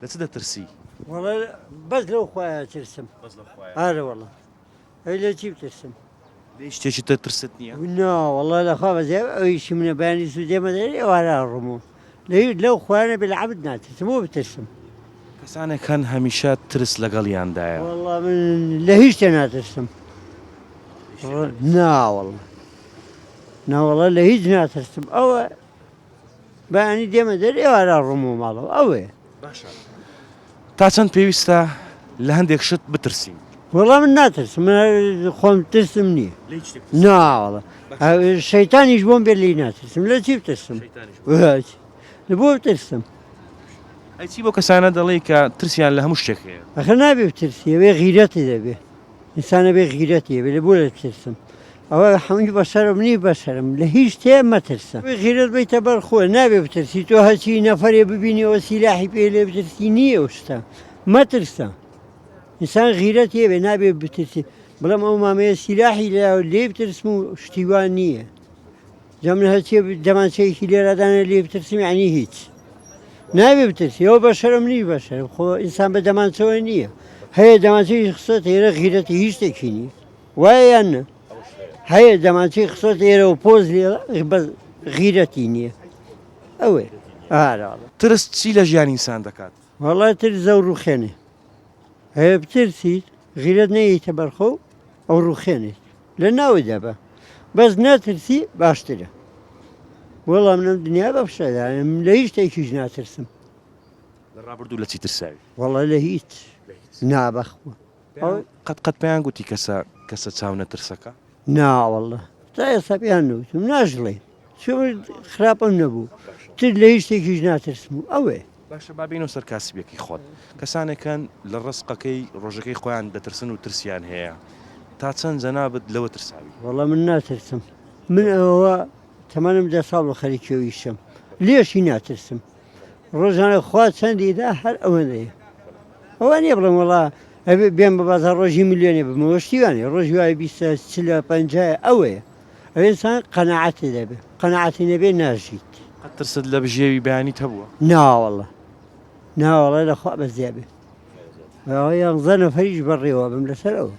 لە چ دەترسی؟ وەڵا بەس لەو خوایە ترسم. بەس لەو خوایە؟ ئارە وەڵا. ئەی لە چی بترسم؟ لە هیچ شتێکی تر ترست نییە؟ نا وەڵا لە خوا بەزیاد ئەویشی منە بەیانی زوو دێمە دەرێ ئێوارە ئەڕۆمەوە. لە هیچ لەو خوایە نەبێ لە عەبد ناترسم بۆ بترسم؟ کەسانێک هەن هەمیشە ترس لەگەڵیاندایە. وەڵا من لە هیچ شتێ ناترسم. نا وەڵا. نا وەڵا لە هیچ ناترسم. ئەوە بەیانی دێمە دەر ئێوارە ڕۆمەوە ماڵەوە ئەوەیە. باشە تا چەند پێویستە لە هەندێک شت بترسین؟ وەڵا من ناترسم من خۆم ترسم نییە نا وەڵا شەیتانیش بۆم بێت لێی ناترسم لە چی بترسم لە بۆ بترسم ئەی چی بۆ کەسانە دەڵێی کە ترسیان لە هەموو شتێک هەیە؟ ئەخر نابێ بترسی ئەوێ غیرەتی دەبێ ئینسان ئەبێ غیرەتی هەبێ لە بۆ دەترسم ئەوە حەمووی بەشەرم نی بەشەرم لە هیچ شتێ مەترسە غیرەت بیتە بەر خۆ نابێ بترسی تۆ هەرچی نەفەرێ ببینی ئەوە سیلاحی پێ لێ بترسی نییە ئەو شتە مەترسە ئینسان غیرەتی هەبێ نابێ بترسی بڵێم ئەو مامەیە سیلاحی لێ لێ بترسم و شتی وا نییە جا من هەرچی دەمانچەیەکی لێرا دانێ لێ بترسم یعنی هیچ نابێ بترسی ئەو بەشەرم منیش بەشەرم خۆ ئینسان بە دەمانچەوە نییە هەیە دەمانچەی خستۆتە ئێرە غیرەتی هیچ شتێکی نییە وایە یان نە هەیە دەمانچەی خستۆتە ئێرە و پۆز لێ بەس غیرەتی نییە ئەوێ ئارا ترس چی لە ژیانی ئینسان دەکات؟ وەڵا ترس زەو ڕوخێنێ هەیە بترسیت غیرەت نەیەیتە بەرخۆ ئەو ڕوخێنێت لە ناوت دەبە بەس نەترسی باشترە وەڵام منم دنیا بە فشەدانم لە هیچ شتێکیش ناترسم. لە ڕابردوو لە چی ترساوی؟ وەڵا لە هیچ نا بەخوا. قەت قەت پێیان گوتی کەسە کەسە چاو نەترسەکە؟ نا وەڵا تا ئێستا پێیان نەوتم ناشڵێم چون خراپم نەبوو تر لە هیچ شتێکیش ناترسم و ئەوەیە. باشە با بێینەوە سەر کاسبیەکەی خۆت کەسانێک هەن لە ڕزقەکەی ڕۆژەکەی خۆیان دەترسن و ترسیان هەیە تا چەند جەنابت لەوە ترساوی؟ وەڵا من ناترسم من ئەوە تەمەنم دە ساڵ و خەریکی ئەو ئیشەم لێشی ناترسم ڕۆژانە خوا چەندی دا هەر ئەوەندەیە ئەوە نییە بڵێم وەڵا ئەبێ بێم بە بازار ڕۆژی ملیۆنێ بمەوە شتی وانە ڕۆژی وای بیستە چلە پەنجایە ئەوەیە ئەوێ ئینسان قەناعەتی دەبێ قەناعەتی نەبێ ناژیت. قەت ترست لە بژێوی بەیانیت هەبووە؟ ناوەڵا ناوەڵا لە خوا بەزیا بێ ئەوە یانزە نەفەریش بەڕێوە بم لەسەر ئەوە.